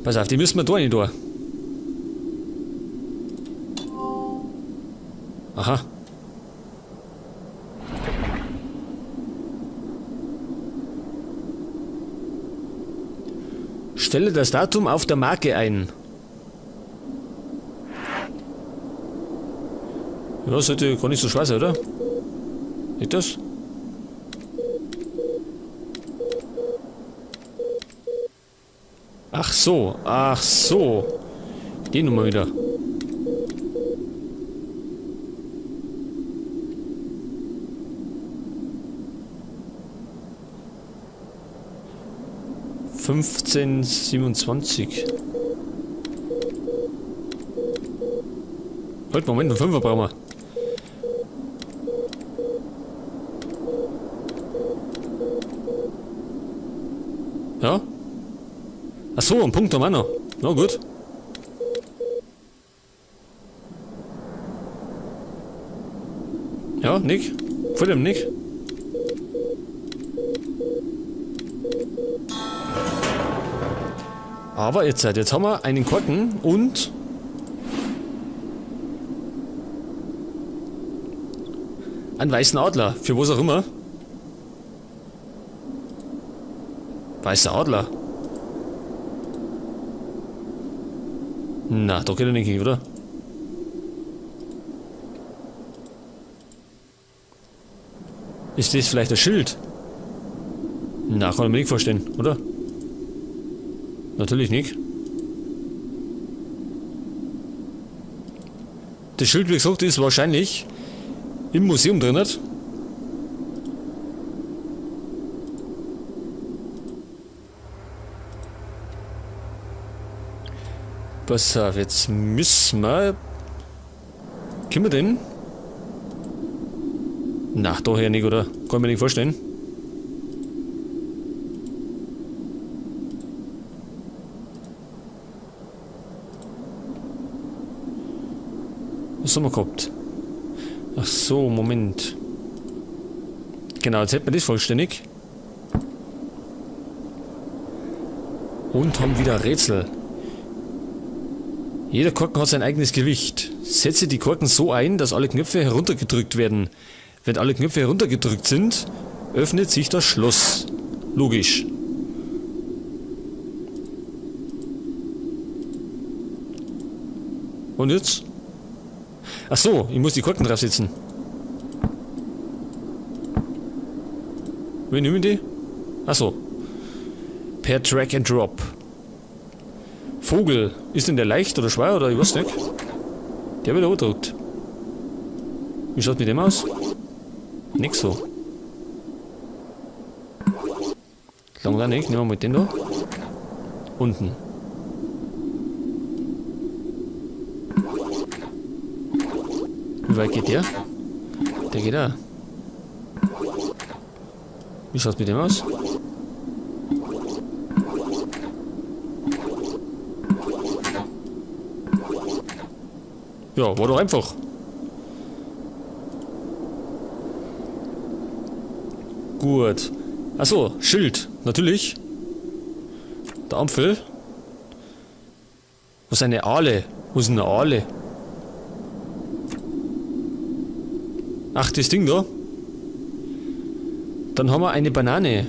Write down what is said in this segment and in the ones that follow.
Pass auf, die müssen wir da rein tun. Aha. Stelle das Datum auf der Marke ein. Ja, sollte gar nicht so schwer sein, oder? Nicht das? Ach so, ach so. Die Nummer wieder. 15:27. Halt, Moment, einen Fünfer brauchen wir. Ja? Ach so, einen Punkt haben wir auch noch. Na gut. Ja, Nick. Vor dem Nick. Aber jetzt haben wir einen Korken und einen weißen Adler, für was auch immer. Weißer Adler. Na, da geht er nicht hin, oder? Ist das vielleicht ein Schild? Na, kann ich mir nicht vorstellen, oder? Natürlich nicht. Das Schild, wie gesagt, ist wahrscheinlich im Museum drin. Pass auf, jetzt müssen wir... Können wir denn? Na, daher nicht, oder? Kann ich mir nicht vorstellen. Was haben wir gehabt? Ach so, Moment. Genau, jetzt hätten wir das vollständig. Und haben wieder Rätsel. Jeder Korken hat sein eigenes Gewicht. Setze die Korken so ein, dass alle Knöpfe heruntergedrückt werden. Wenn alle Knöpfe heruntergedrückt sind, öffnet sich das Schloss. Logisch. Und jetzt? Ach so, ich muss die Korken draufsetzen. Wie nehmen die? Ach so. Per Drag and Drop. Vogel. Ist denn der leicht oder schwer oder ich weiß nicht. Der wird angedrückt. Wie schaut mit dem aus? Nix so. Lang da nicht. Nehmen wir mal den da. Unten. Wie weit geht der? Der geht da. Wie schaut's mit dem aus? Ja, war doch einfach. Gut. Achso, Schild. Natürlich. Der Ampel. Was ist eine Aale? Wo ist denn eine Aale? Ach, das Ding da. Dann haben wir eine Banane.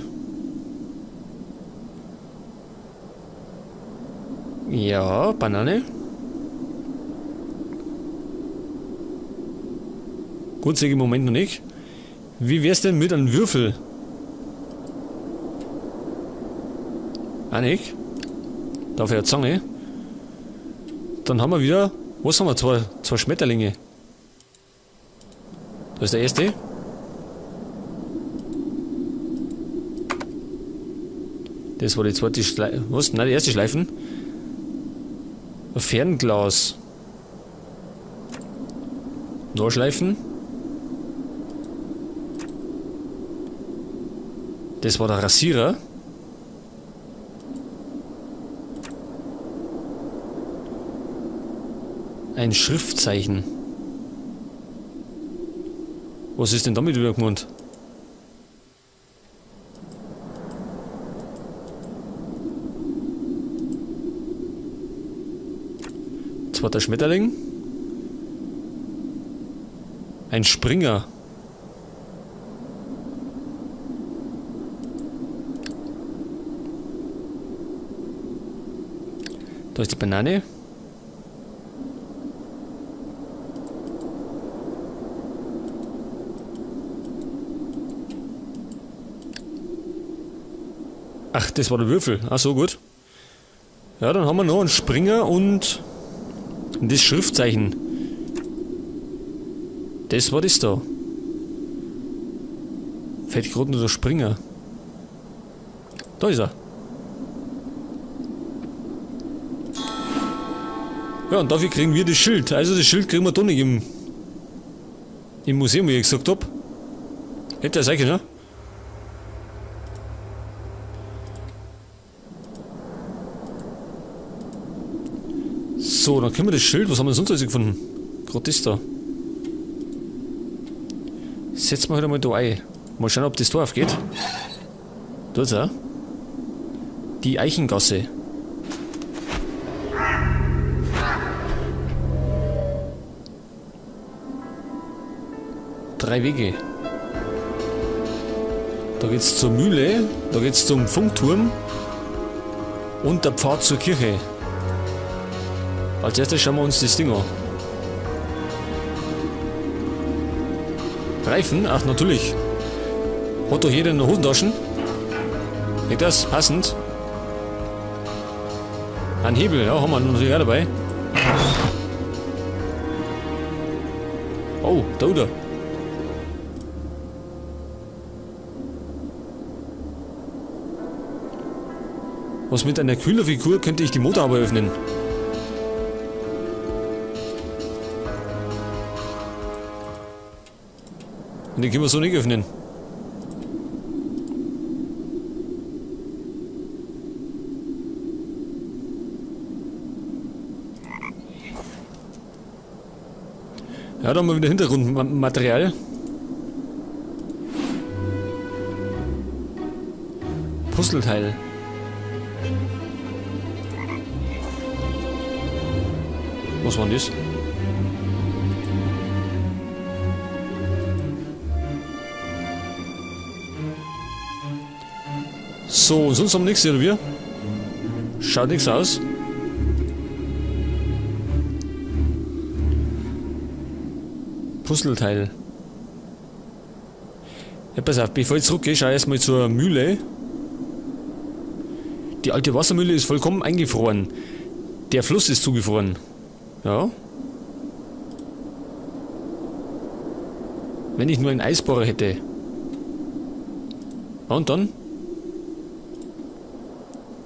Ja, Banane. Gut, sehe ich im Moment noch nicht. Wie wär's denn mit einem Würfel? Auch nicht. Dafür eine Zange. Dann haben wir wieder... Was haben wir? Zwei Schmetterlinge. Da ist der erste. Das war die zweite Schleife. Was? Nein, die erste Schleifen. Ein Fernglas. Noch Schleifen. Das war der Rasierer. Ein Schriftzeichen. Was ist denn damit wieder gemeint? Zweiter Schmetterling. Ein Springer. Da ist die Banane. Ach, das war der Würfel. Ach so, gut. Ja, dann haben wir noch einen Springer und das Schriftzeichen. Das war das da. Fällt gerade nur der Springer. Da ist er. Ja, und dafür kriegen wir das Schild. Also das Schild kriegen wir doch nicht im Museum, wie ich gesagt hab. Hätte er sein können, ne? So, dann können wir das Schild, was haben wir sonst alles gefunden? Gerade das da. Setzen wir halt einmal da ein. Mal schauen, ob das Tor aufgeht. Tut's auch. Die Eichengasse. Drei Wege. Da geht's zur Mühle, da geht's zum Funkturm und der Pfad zur Kirche. Als erstes schauen wir uns das Ding an. Reifen? Ach, natürlich. Hat doch jeder in der Hosentasche. Nicht das? Passend. Ein Hebel, ja, haben wir natürlich auch dabei. Oh, da oder? Was mit einer Kühlerfigur könnte ich die Motorhaube öffnen? Und den können wir so nicht öffnen. Ja, da haben wir wieder Hintergrundmaterial. Puzzleteil. Was war denn das? So, sonst haben wir nichts, oder wir? Schaut nichts aus. Puzzleteil. Ja, pass auf, bevor ich zurückgehe, schau ich erstmal zur Mühle. Die alte Wassermühle ist vollkommen eingefroren. Der Fluss ist zugefroren. Ja. Wenn ich nur einen Eisbohrer hätte. Ja, und dann?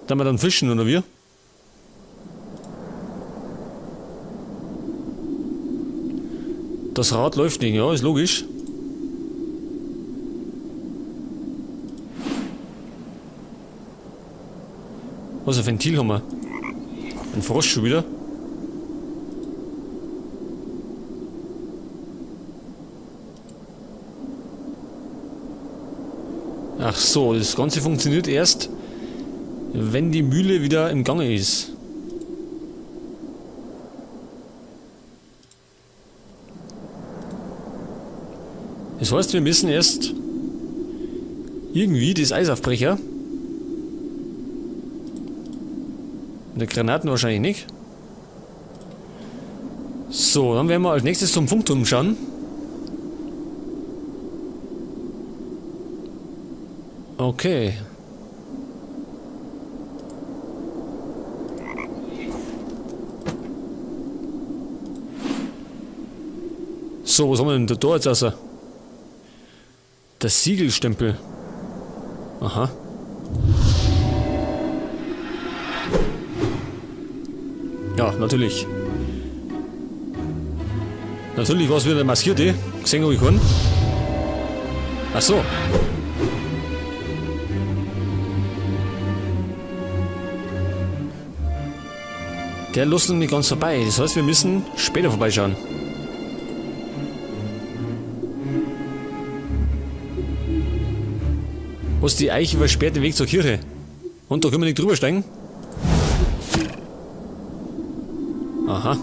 Dann wir dann fischen, oder wie? Das Rad läuft nicht, ja, ist logisch. Was, ein Ventil haben wir? Ein Frosch schon wieder. Ach so, das Ganze funktioniert erst, wenn die Mühle wieder im Gange ist. Das heißt, wir müssen erst irgendwie das Eis aufbrechen. Mit der Granaten wahrscheinlich nicht. So, dann werden wir als nächstes zum Funkturm schauen. Okay. So, was haben wir denn da jetzt außer? Der Siegelstempel. Aha. Ja, natürlich. Natürlich war es wieder der Maskierte. Gesehen habe ich keinen. Ach so. Der lässt noch nicht ganz vorbei. Das heißt, wir müssen später vorbeischauen. Was, die Eiche versperrt den Weg zur Kirche. Und da können wir nicht drüber steigen. Aha.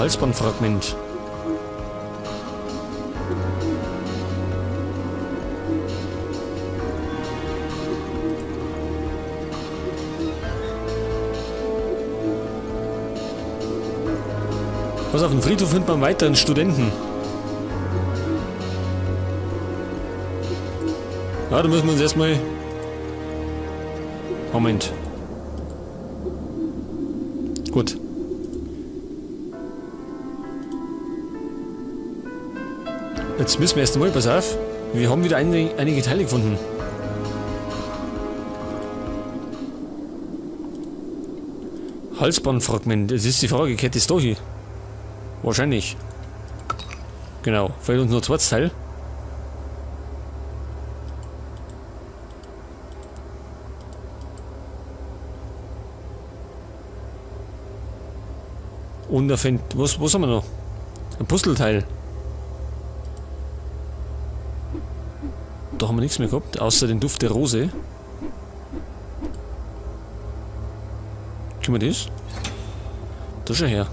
Halsbandfragment. Was auf dem Friedhof findet man weiteren Studenten. Ja, da müssen wir uns erstmal. Moment. Gut. Jetzt müssen wir erst einmal, pass auf, wir haben wieder einige Teile gefunden. Halsbandfragment, jetzt ist die Frage, gehört das da hin? Wahrscheinlich. Genau, fehlt uns noch zweites Teil. Und da fängt, was haben wir noch? Ein Puzzleteil. Da haben wir nichts mehr gehabt, außer den Duft der Rose. Können wir das? Da schau her.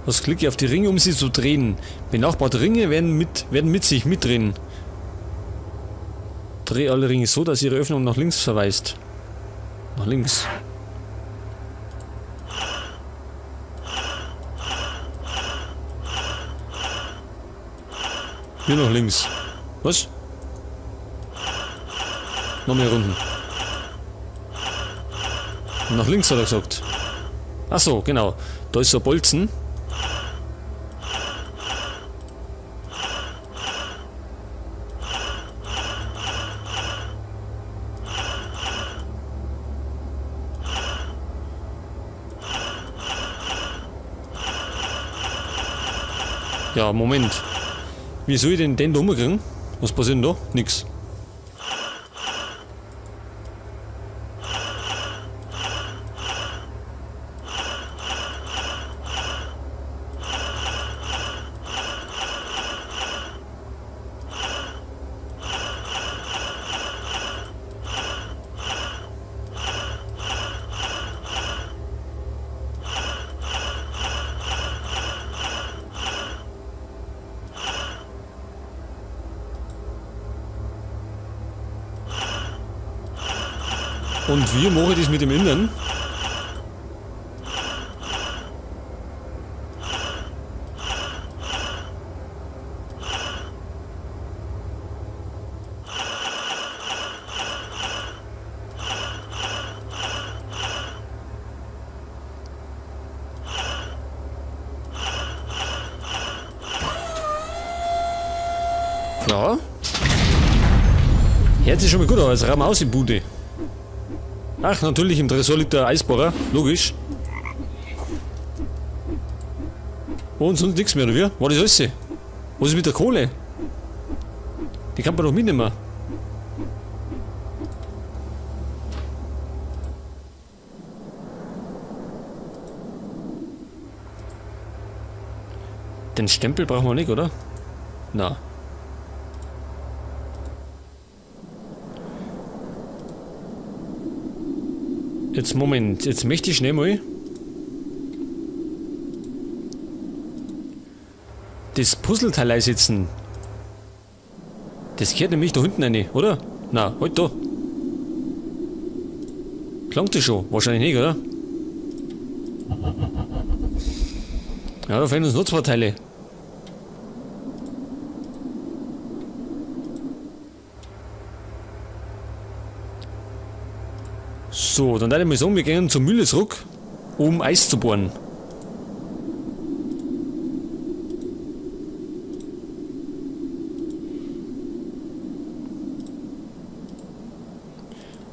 Was klicke ich auf die Ringe, um sie zu drehen? Benachbarte Ringe werden mit sich mitdrehen. Dreh alle Ringe so, dass ihre Öffnung nach links verweist. Nach links. Hier nach links. Was? Noch mehr Runden. Nach links hat er gesagt. Ach so, genau. Da ist so ein Bolzen. Ja, Moment. Wie soll ich denn den da rumkriegen? Was passiert denn da? Nix. Und wie mache ich das mit dem Innern? Ja. Hört sich schon mal gut an, als Raum aus die Bude. Ach, natürlich, im Tresor liegt der Eisbohrer, logisch. Und sonst nichts mehr, oder wie? War das alles? Was ist mit der Kohle? Die kann man doch mitnehmen. Den Stempel brauchen wir nicht, oder? Na. Jetzt Moment, jetzt möchte ich schnell mal das Puzzleteil einsetzen. Das gehört nämlich da hinten rein, oder? Na, halt da. Klangt das schon? Wahrscheinlich nicht, oder? Ja, da fehlen uns noch zwei Teile. So, dann werde ich mal sagen, wir gehen zur Mühle zurück, um Eis zu bohren.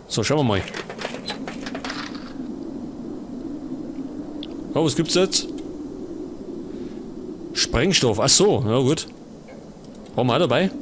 So, schauen wir mal. Oh, was gibt's jetzt? Sprengstoff, ach so, na gut. Haben wir auch dabei.